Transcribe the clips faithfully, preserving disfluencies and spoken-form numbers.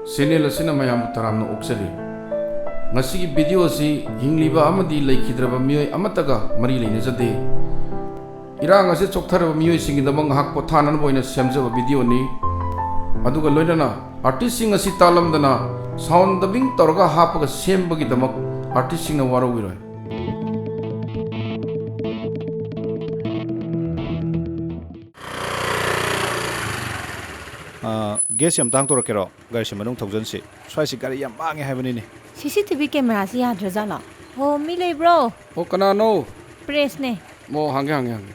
Channel ꯑꯁꯤꯅ ꯃꯌꯥꯝꯕꯨ ꯇꯔꯥꯝꯅ ꯑꯣꯛꯆꯔꯤ꯫ ꯉꯁꯤꯒꯤ ꯚꯤꯗꯤꯑꯣ ꯑꯁꯤ ꯍꯤꯡꯂꯤꯕ ꯑꯃꯗꯤ ꯂꯩꯈꯤꯗ꯭ꯔꯕ ꯃꯤꯑꯣꯏ ꯑꯃꯠꯇꯒ ꯃꯔꯤ ꯂꯩꯅꯖꯗꯦ꯫ ꯏꯔꯥꯡ ꯑꯁꯤ ꯆꯣꯛꯊꯔꯕ ꯃꯤꯑꯣꯏꯁꯤꯡꯒꯤꯗꯃꯛ ꯉꯥꯏꯍꯥꯛ ꯄꯣꯊꯥꯅꯅꯕ ꯑꯣꯏꯅ ꯁꯦꯝꯖꯕ ꯚꯤꯗꯤꯑꯣꯅꯤ꯫ ꯑꯗꯨꯒ ꯂꯣꯏꯅꯅ ꯑꯥꯔꯇꯤꯁꯁꯤꯡ ꯑꯁꯤ ꯇꯥꯜꯂꯝꯗꯅ ꯁꯥꯎꯟ ꯗꯕꯤꯡ ꯇꯧꯔꯒ ꯍꯥꯞꯄꯒ ꯁꯦꯝꯕꯒꯤꯗꯃꯛ ꯑꯥꯔꯇꯤꯁꯁꯤꯡꯅ ꯋꯥꯔꯧꯕꯤꯔꯣꯏ꯫ ꯑꯥ, ꯒꯦꯁ ꯑꯝꯇ ꯍꯥꯡꯇꯣꯔꯛꯀꯦꯔꯣ? ꯒꯥꯔꯤꯁꯦ ꯃꯅꯨꯡ ꯊꯧꯖꯟꯁꯤ꯫ ꯁ꯭ꯋꯥꯏꯁꯤ ꯒꯥꯔꯤ ꯌꯥꯝ ꯃꯥꯡꯉꯦ ꯍꯥꯏꯕꯅꯤꯅꯦ꯫ ꯁꯤ ꯁꯤ ꯇꯤ ꯚꯤ ꯀꯦꯃꯦꯔꯥꯁꯤ ꯌꯥꯗ꯭ꯔꯖꯥꯠꯂꯣ? ꯍꯣ, ꯃꯤ ꯂꯩꯕ꯭ꯔꯣ? ꯑꯣ, ꯀꯅꯥꯅꯣ? ꯄ꯭ꯔꯦꯁꯅꯦ꯫ ꯑꯣ, ꯍꯥꯡꯒꯦ, ꯍꯥꯡꯒꯦ, ꯍꯥꯡꯒꯦ꯫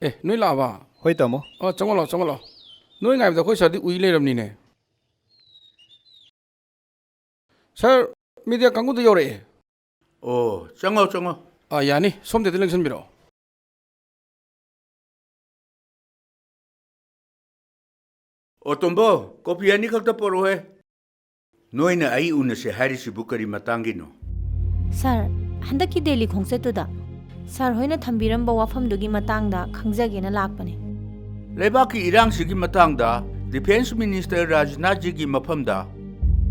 ꯑꯦ, ꯅꯣꯏ ꯂꯥꯛꯑꯕ? ꯍꯣꯏ, ꯇꯥꯃꯣ꯫ ꯑꯣ, ꯆꯪꯉꯣ ꯂꯥꯛꯑꯣ, ꯆꯪꯉꯣ ꯂꯥꯛꯑꯣ꯫ ꯅꯣꯏ ꯉꯥꯏꯕꯗ ꯑꯩꯈꯣꯏ ꯁꯥꯔꯗꯤ ꯎꯏ ꯂꯩꯔꯝꯅꯤꯅꯦ꯫ ꯁꯥꯔ, ꯃꯤꯗꯤꯌꯥ ꯀꯥꯡꯕꯨꯗꯣ ꯌꯧꯔꯛꯑꯦ꯫ ꯑꯣ, ꯆꯪꯉꯣ, ꯆꯪꯉꯣ꯫ ꯑꯥ, ꯌꯥꯅꯤ꯫ ꯁꯣꯝꯗꯗꯤ ꯂꯦꯡꯁꯤꯟꯕꯤꯔꯛꯑꯣ꯫ ꯑꯣ, ꯇꯣꯝꯕꯣ, ꯀꯣꯐꯤ ꯑꯅꯤꯈꯛꯇ ꯄꯣꯔꯛꯑꯣꯍꯦ꯫ ꯅꯣꯏꯅ ꯑꯩ ꯎꯅꯁꯦ ꯍꯥꯏꯔꯤꯁꯤꯕꯨ ꯀꯔꯤ ꯃꯇꯥꯡꯒꯤꯅꯣ? ꯁꯥꯔ, ꯍꯟꯗꯛꯀꯤ ꯗꯦꯜꯂꯤ ꯈꯣꯡꯆꯠꯇꯨꯗ ꯁꯥꯔ ꯍꯣꯏꯅ ꯊꯝꯕꯤꯔꯝꯕ ꯋꯥꯐꯝꯗꯨꯒꯤ ꯃꯇꯥꯡꯗ ꯈꯪꯖꯒꯦꯅ ꯂꯥꯛꯄꯅꯦ꯫ ꯂꯩꯕꯥꯛꯀꯤ ꯏꯔꯥꯡꯁꯤꯒꯤ ꯃꯇꯥꯡꯗ ꯗꯤꯐꯦꯟꯁ ꯃꯤꯅꯤꯁꯇꯔ ꯔꯥꯖꯅꯥꯊꯖꯤꯒꯤ ꯃꯐꯝꯗ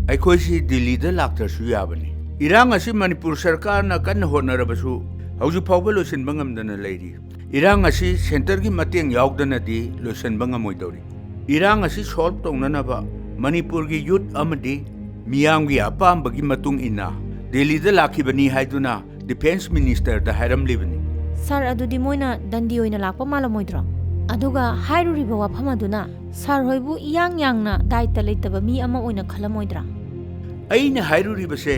ꯑꯩꯈꯣꯏꯁꯤ ꯗꯤꯜꯂꯤꯗ ꯂꯥꯛꯇ꯭ꯔꯁꯨ ꯌꯥꯕꯅꯤ꯫ ꯏꯔꯥꯡ ꯑꯁꯤ ꯃꯅꯤꯄꯨꯔ ꯁꯔꯀꯥꯔꯅ ꯀꯟꯅ ꯍꯣꯠꯅꯔꯕꯁꯨ ꯍꯧꯖꯤꯛ ꯐꯥꯎꯕ ꯂꯣꯏꯁꯤꯟꯕ ꯉꯝꯗꯅ ꯂꯩꯔꯤ꯫ ꯏꯔꯥꯡ ꯑꯁꯤ ꯁꯦꯟꯇꯔꯒꯤ ꯃꯇꯦꯡ ꯌꯥꯎꯗꯅꯗꯤ ꯂꯣꯏꯁꯤꯟꯕ ꯉꯝꯃꯣꯏꯗꯧꯔꯤ꯫ ꯏꯔꯥꯡ ꯑꯁꯤ ꯁꯣꯜꯕ ꯇꯧꯅꯅꯕ ꯃꯅꯤꯄꯨꯔꯒꯤ ꯌꯨꯠ ꯑꯃꯗꯤ ꯃꯤꯌꯥꯝꯒꯤ ꯑꯄꯥꯝꯕꯒꯤ ꯃꯇꯨꯡ ꯏꯟꯅ ꯗꯤꯜꯂꯤꯗ ꯂꯥꯛꯈꯤꯕꯅꯤ ꯍꯥꯏꯗꯨꯅ ꯗꯤꯐꯦꯟꯁ ꯃꯤꯅꯤꯁꯇꯔꯗ ꯍꯥꯏꯔꯝꯂꯤꯕꯅꯤ꯫ ꯁꯥꯔ, ꯑꯗꯨꯗꯤ ꯃꯣꯏꯅ ꯗꯟꯗꯤ ꯑꯣꯏꯅ ꯂꯥꯛꯄ ꯃꯥꯜꯂꯝꯃꯣꯏꯗ꯭ꯔꯣ? ꯑꯗꯨꯒ ꯍꯥꯏꯔꯨꯔꯤꯕ ꯋꯥꯐꯝ ꯑꯗꯨꯅ ꯁꯥꯔ ꯍꯣꯏꯕꯨ ꯏꯌꯥꯡ ꯌꯥꯡꯅ ꯗꯥꯏꯇ ꯂꯩꯇꯕ ꯃꯤ ꯑꯃ ꯑꯣꯏꯅ ꯈꯜꯂꯝꯃꯣꯏꯗ꯭ꯔꯥ? ꯑꯩꯅ ꯍꯥꯏꯔꯨꯔꯤꯕꯁꯦ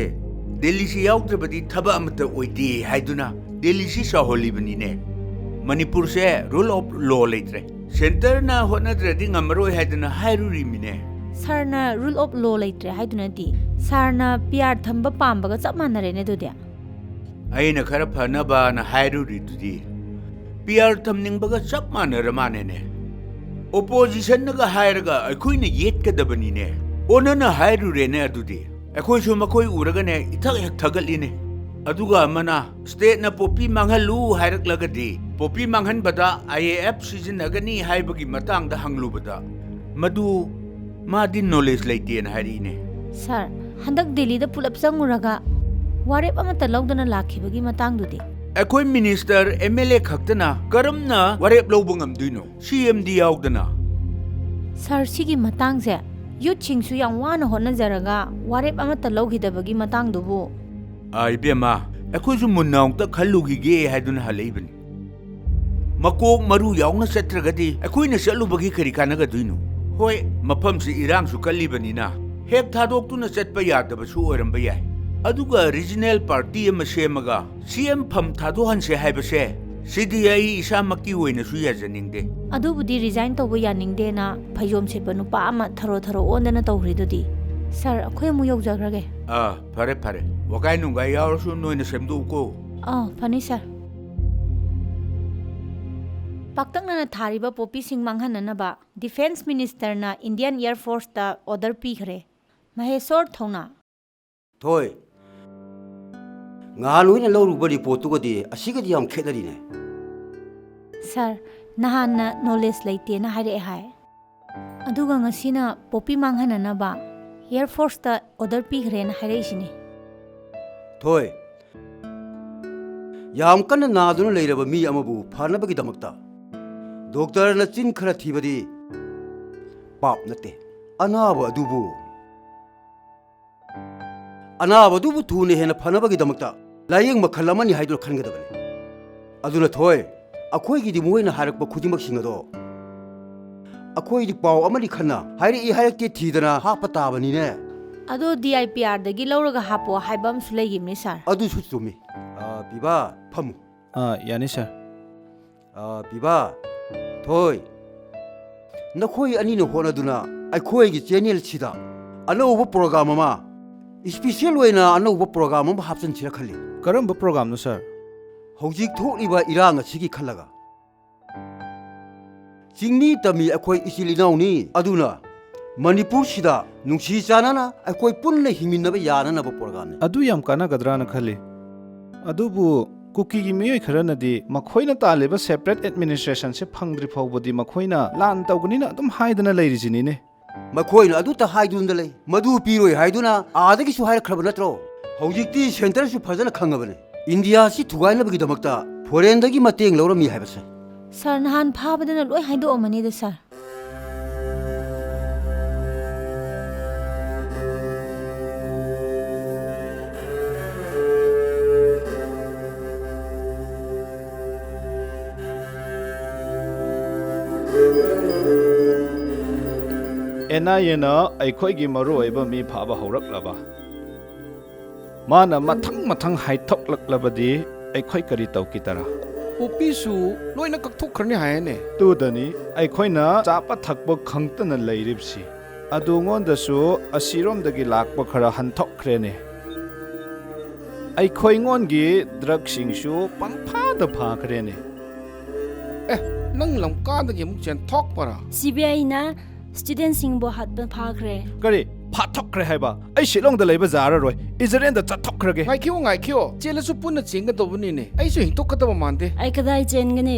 ꯗꯤꯜꯂꯤꯁꯤ ꯌꯥꯎꯗ꯭ꯔꯕꯗꯤ ꯊꯕꯛ ꯑꯃꯠꯇ ꯑꯣꯏꯗꯦ ꯍꯥꯏꯗꯨꯅ ꯗꯤꯜꯂꯤꯁꯤ ꯆꯥꯎꯍꯜꯂꯤꯕꯅꯤꯅꯦ꯫ ꯃꯅꯤꯄꯨꯔꯁꯦ rule of law ꯂꯩꯇ꯭ꯔꯦ꯫ ꯁꯦꯟꯇꯔꯅ ꯍꯣꯠꯅꯗ꯭ꯔꯗꯤ ꯉꯝꯃꯔꯣꯏ ꯍꯥꯏꯗꯅ ꯍꯥꯏꯔꯨꯔꯤꯃꯤꯅꯦ꯫ ꯁꯥꯔꯅ rule of law ꯂꯩꯇ꯭ꯔꯦ ꯍꯥꯏꯗꯨꯅꯗꯤ ꯁꯥꯔꯅ ꯄꯤ ꯑꯥꯔ ꯊꯝꯕ ꯄꯥꯝꯕꯒ ꯆꯞ ꯃꯥꯟꯅꯔꯦꯅꯦ ꯑꯗꯨꯗꯤ꯫ ꯑꯩꯅ ꯈꯔ ꯐꯅꯕꯅ ꯍꯥꯏꯔꯨꯔꯤꯗꯨꯗꯤ꯫ ꯄꯤ ꯑꯥꯔ ꯊꯝꯅꯤꯡꯕꯒ ꯆꯞ ꯃꯥꯟꯅꯔ ꯃꯥꯅꯦꯅꯦ꯫ ꯑꯣꯄꯣꯖꯤꯁꯟꯅꯒ ꯍꯥꯏꯔꯒ ꯑꯩꯈꯣꯏꯅ ꯌꯦꯠꯀꯗꯕꯅꯤꯅꯦ꯫ ꯑꯣꯟꯅꯅ ꯍꯥꯏꯔꯨꯔꯦꯅꯦ ꯑꯗꯨꯗꯤ꯫ ꯑꯩꯈꯣꯏꯁꯨ ꯃꯈꯣꯏ ꯎꯔꯒꯅꯦ ꯏꯊꯛ ꯍꯦꯛ ꯊꯥꯒꯠꯂꯤꯅꯦ꯫ ꯑꯗꯨꯒ ꯑꯃꯅ stateꯅ poppy ꯃꯥꯡꯍꯜꯂꯨ ꯍꯥꯏꯔꯛꯂꯒꯗꯤ poppy ꯃꯥꯡꯍꯟꯕꯗ I A F ꯁꯤꯖꯤꯟꯅꯒꯅꯤ ꯍꯥꯏꯕꯒꯤ ꯃꯇꯥꯡꯗ ꯍꯪꯂꯨꯕꯗ ꯃꯗꯨ ꯃꯥꯗꯤ knowledge ꯂꯩꯇꯦꯅ ꯍꯥꯏꯔꯛꯏꯅꯦ꯫ ꯁꯥꯔ, ꯍꯟꯗꯛ ꯗꯤꯜꯂꯤꯗ ꯄꯨꯂꯞ ꯆꯪꯉꯨꯔꯒ ꯋꯥꯔꯦꯞ ꯑꯃꯠꯇ ꯂꯧꯗꯅ ꯂꯥꯛꯈꯤꯕꯒꯤ ꯃꯇꯥꯡꯗꯨꯗꯤ? ꯑꯩꯈꯣꯏ minister, M L A ꯈꯛꯇꯅ ꯀꯔꯝꯅ ꯋꯥꯔꯦꯞ ꯂꯧꯕ ꯉꯝꯗꯣꯏꯅꯣ, C M ꯗꯤ ꯌꯥꯎꯗꯅ? ꯁꯥꯔ, ꯁꯤꯒꯤ ꯃꯇꯥꯡꯁꯦ youthꯁꯤꯡꯁꯨ ꯌꯥꯝ ꯋꯥꯅ ꯍꯣꯠꯅꯖꯔꯒ ꯋꯥꯔꯦꯞ ꯑꯃꯠꯇ ꯂꯧꯈꯤꯗꯕꯒꯤ ꯃꯇꯥꯡꯗꯨꯕꯨ? ꯑꯥ, ꯏꯕꯦꯝꯃ, ꯑꯩꯈꯣꯏꯁꯨ ꯃꯨꯟꯅ ꯑꯃꯨꯛꯇ ꯈꯜꯂꯨꯈꯤꯒꯦ ꯍꯥꯏꯗꯨꯅ ꯍꯜꯂꯛꯏꯕꯅꯤ꯫ ꯃꯀꯣꯛ ꯃꯔꯨ ꯌꯥꯎꯅ ꯆꯠꯇ꯭ꯔꯒꯗꯤ ꯑꯩꯈꯣꯏꯅ ꯆꯠꯂꯨꯕꯒꯤ ꯀꯔꯤ ꯀꯥꯟꯅꯒꯗꯣꯏꯅꯣ? ꯍꯣꯏ, ꯃꯐꯝꯁꯤ ꯏꯔꯥꯡꯁꯨ ꯀꯜꯂꯤꯕꯅꯤꯅ ꯍꯦꯛ ꯊꯥꯗꯣꯛꯇꯨꯅ ꯆꯠꯄ ꯌꯥꯗꯕꯁꯨ ꯑꯣꯏꯔꯝꯕ ꯌꯥꯏ꯫ ꯑꯗꯨꯒ regional party ꯑꯃ ꯁꯦꯝꯃꯒ C M ꯐꯝ ꯊꯥꯗꯣꯛꯍꯟꯁꯦ ꯍꯥꯏꯕꯁꯦ, ꯁꯤꯗꯤ ꯑꯩ ꯏꯁꯥꯃꯛꯀꯤ ꯑꯣꯏꯅꯁꯨ ꯌꯥꯖꯅꯤꯡꯗꯦ꯫ ꯑꯗꯨꯕꯨꯗꯤ resign ꯇꯧꯕ ꯌꯥꯅꯤꯡꯗꯦꯅ ꯐꯩꯖꯣꯝ ꯁꯦꯠꯄ ꯅꯨꯄꯥ ꯑꯃ ꯊꯔꯣ ꯊꯔꯣ ꯑꯣꯟꯗꯅ ꯇꯧꯈ꯭ꯔꯤꯗꯨꯗꯤ꯫ ꯁꯥꯔ, ꯑꯩꯈꯣꯏ ꯑꯃꯨꯛ ꯌꯧꯖꯈ꯭ꯔꯒꯦ꯫ ꯑꯥ, ꯐꯔꯦ, ꯐꯔꯦ꯫ ꯋꯥꯀꯥꯏ ꯅꯨꯡꯒꯥꯏ ꯌꯥꯎꯔꯁꯨ ꯅꯣꯏꯅ ꯁꯦꯝꯗꯣꯛꯎꯀꯣ꯫ ꯑꯥ, ꯐꯅꯤ ꯁꯥꯔ꯫ ꯄꯥꯛꯇꯛꯅꯅ ꯊꯥꯔꯤꯕ poppyꯁꯤꯡ ꯃꯥꯡꯍꯟꯅꯅꯕ defence ministerꯅ Indian Air Forceꯇ order ꯄꯤꯈ꯭ꯔꯦ꯫ ꯃꯍꯦꯁꯣꯔ, ꯊꯧꯅꯥ꯫ ꯊꯣꯏ, ꯉꯍꯥꯟ ꯅꯣꯏꯅ ꯂꯧꯔꯨꯕ reportꯇꯨꯒꯗꯤ ꯑꯁꯤꯒꯗꯤ ꯌꯥꯝ ꯈꯦꯠꯅꯔꯤꯅꯦ꯫ ꯁꯥꯔ, ꯅꯍꯥꯟꯅ knowledge ꯂꯩꯇꯦꯅ ꯍꯥꯏꯔꯛꯑꯦ ꯍꯥꯏ꯫ ꯑꯗꯨꯒ ꯉꯁꯤꯅ poppy ꯃꯥꯡꯍꯟꯅꯅꯕ Air Forceꯇ order ꯄꯤꯈ꯭ꯔꯦꯅ ꯍꯥꯏꯔꯛꯏꯁꯤꯅꯤ꯫ ꯊꯣꯏ, ꯌꯥꯝ ꯀꯟꯅ ꯅꯥꯗꯨꯅ ꯂꯩꯔꯕ ꯃꯤ ꯑꯃꯕꯨ ꯐꯅꯕꯒꯤꯗꯃꯛꯇ doctorꯅ ꯆꯤꯟ ꯈꯔ ꯊꯤꯕꯗꯤ ꯄꯥꯞ ꯅꯠꯇꯦ꯫ ꯑꯅꯥꯕ ꯑꯗꯨꯕꯨ, ꯑꯅꯥꯕ ꯑꯗꯨꯕꯨ ꯊꯨꯅ ꯍꯦꯟꯅ ꯐꯅꯕꯒꯤꯗꯃꯛꯇ ꯂꯥꯌꯦꯡ ꯃꯈꯜ ꯑꯃꯅꯤ ꯍꯥꯏꯗꯨꯅ ꯈꯟꯒꯗꯕꯅꯤ꯫ ꯑꯗꯨꯅ ꯊꯣꯏ, ꯑꯩꯈꯣꯏꯒꯤꯗꯤ ꯃꯣꯏꯅ ꯍꯥꯏꯔꯛꯄ ꯈꯨꯗꯤꯡꯃꯛꯁꯤꯡ ꯑꯗꯣ ꯑꯩꯈꯣꯏꯗꯤ ꯄꯥꯎ ꯑꯃꯅꯤ ꯈꯟꯅ ꯍꯥꯏꯔꯛꯏ ꯍꯥꯏꯔꯛꯇꯦ ꯊꯤꯗꯅ ꯍꯥꯞꯄ ꯇꯥꯕꯅꯤꯅꯦ꯫ ꯑꯗꯣ D I P Rꯗꯒꯤ ꯂꯧꯔꯒ ꯍꯥꯞꯄꯣ ꯍꯥꯏꯕ ꯑꯃꯁꯨ ꯂꯩꯈꯤꯕꯅꯤ, ꯁꯥꯔ꯫ ꯑꯗꯨꯁꯨ ꯆꯨꯝꯃꯤ꯫ ꯑ, ꯄꯤꯕꯥ, ꯐꯝꯃꯨ꯫ ꯑꯥ, ꯌꯥꯅꯤ, ꯁꯥꯔ꯫ ꯑ, ꯄꯤꯕꯥ, ꯊꯣꯏ, ꯅꯈꯣꯏ ꯑꯅꯤꯅ ꯍꯣꯠꯅꯗꯨꯅ ꯑꯩꯈꯣꯏꯒꯤ channelꯁꯤꯗ ꯑꯅꯧꯕ program ꯑꯃ, special ꯑꯣꯏꯅ ꯑꯅꯧꯕ program ꯑꯃ ꯍꯥꯞꯆꯤꯟꯁꯤꯔ ꯈꯜꯂꯤ꯫ ꯀꯔꯝꯕ programꯅꯣ, ꯁꯥꯔ? ꯍꯧꯖꯤꯛ ꯊꯣꯛꯂꯤꯕ ꯏꯔꯥꯡ ꯑꯁꯤꯒꯤ ꯈꯜꯂꯒ꯫ ꯆꯤꯡꯃꯤ ꯇꯝꯃꯤ ꯑꯩꯈꯣꯏ ꯏꯆꯤꯜ ꯏꯅꯥꯎꯅꯤ꯫ ꯑꯗꯨꯅ ꯃꯅꯤꯄꯨꯔꯁꯤꯗ ꯅꯨꯡꯁꯤ ꯆꯥꯟꯅꯅ ꯑꯩꯈꯣꯏ ꯄꯨꯟꯅ ꯍꯤꯡꯃꯤꯟꯅꯕ ꯌꯥꯅꯅꯕ ꯄ꯭ꯔꯣꯒ꯭ꯔꯥꯝꯅꯤ꯫ ꯑꯗꯨ ꯌꯥꯝ ꯀꯥꯟꯅꯒꯗ꯭ꯔꯥꯅ ꯈꯜꯂꯤ꯫ ꯑꯗꯨꯕꯨ ꯀꯨꯀꯤꯒꯤ ꯃꯤꯑꯣꯏ ꯈꯔꯅꯗꯤ ꯃꯈꯣꯏꯅ ꯇꯥꯜꯂꯤꯕ separate administrationꯁꯦ ꯐꯪꯗ꯭ꯔꯤ ꯐꯥꯎꯕꯗꯤ ꯃꯈꯣꯏꯅ ꯂꯥꯟ ꯇꯧꯒꯅꯤꯅ ꯑꯗꯨꯝ ꯍꯥꯏꯗꯅ ꯂꯩꯔꯤꯁꯤꯅꯤꯅꯦ꯫ ꯃꯈꯣꯏꯅ ꯑꯗꯨꯇ ꯍꯥꯏꯗꯨꯅ ꯂꯩ, ꯃꯗꯨ ꯄꯤꯔꯣꯏ ꯍꯥꯏꯗꯨꯅ ꯑꯥꯗꯒꯤꯁꯨ ꯍꯥꯏꯔꯛꯈ꯭ꯔꯕ ꯅꯠꯇ꯭ꯔꯣ? ꯍꯧꯖꯤꯛꯇꯤ centreꯁꯨ ꯐꯖꯅ ꯈꯪꯉꯕꯅꯤ, ꯏꯟꯗꯤꯌꯥꯁꯤ ꯊꯨꯒꯥꯏꯅꯕꯒꯤꯗꯃꯛꯇ foreignꯗꯒꯤ ꯃꯇꯦꯡ ꯂꯧꯔꯝꯃꯤ ꯍꯥꯏꯕꯁꯦ꯫ Sir, ꯅꯍꯥꯟ ꯐꯥꯕꯗꯨꯅ ꯂꯣꯏ ꯍꯥꯏꯗꯣꯛꯑꯝꯃꯅꯤꯗ, sir꯫ NIAꯅ ꯑꯩꯈꯣꯏꯒꯤ ꯃꯔꯨꯑꯣꯏꯕ ꯃꯤ ꯐꯥꯕ ꯍꯧꯔꯛꯂꯕ? ꯃꯥꯅ ꯃꯊꯪ ꯃꯊꯪ ꯍꯥꯏꯊꯣꯛꯂꯛꯂꯕꯗꯤ ꯑꯩꯈꯣꯏ ꯀꯔꯤ ꯇꯧꯈꯤꯗꯔꯥ? ꯄꯣꯄꯤꯁꯨ ꯂꯣꯏꯅ ꯀꯛꯊꯣꯛꯈ꯭ꯔꯅꯤ ꯍꯥꯏꯅꯦ꯫ ꯇꯨꯗꯅꯤ ꯑꯩꯈꯣꯏꯅ ꯆꯥꯕ ꯊꯛꯄ ꯈꯪꯇꯅ ꯂꯩꯔꯤꯕꯁꯤ꯫ ꯑꯗꯨꯉꯣꯟꯗꯁꯨ ꯑꯁꯤꯔꯣꯝꯗꯒꯤ ꯂꯥꯛꯄ ꯈꯔ ꯍꯟꯊꯣꯛꯈ꯭ꯔꯦꯅꯦ꯫ ꯑꯩꯈꯣꯏꯉꯣꯟꯒꯤ drugꯁꯤꯡꯁꯨ ꯄꯪꯐꯥꯗ ꯐꯥꯈ꯭ꯔꯦꯅꯦ꯫ ꯑꯦ, ꯅꯪ ꯂꯝꯀꯥꯗꯒꯤ ꯑꯃꯨꯛ ꯆꯦꯟꯊꯣꯛꯄꯔꯥ? CBIꯅ studentꯁꯤꯡꯕꯨ ꯍꯥꯠꯄ ꯐꯥꯈ꯭ꯔꯦ꯫ ꯀꯔꯤ? ꯐꯥꯊꯣꯛꯈ꯭ꯔꯦ ꯍꯥꯏꯕ? ꯑꯩ ꯁꯤꯂꯣꯡꯗ ꯂꯩꯕ ꯌꯥꯔꯔꯣꯏ꯫ ꯏꯖꯔꯦꯟꯗ ꯆꯠꯊꯣꯛꯈ꯭ꯔꯒꯦ꯫ ꯉꯥꯏꯈꯤꯌꯣ, ꯉꯥꯏꯈꯤꯌꯣ꯫ ꯆꯦꯜꯂꯁꯨ ꯄꯨꯟꯅ ꯆꯦꯟꯒꯗꯧꯕꯅꯤꯅꯦ꯫ ꯑꯩꯁꯨ ꯍꯤꯡꯗꯣꯛꯀꯗꯕ ꯃꯥꯟꯗꯦ꯫ ꯑꯩ ꯀꯗꯥꯏ ꯆꯦꯟꯒꯅꯤ?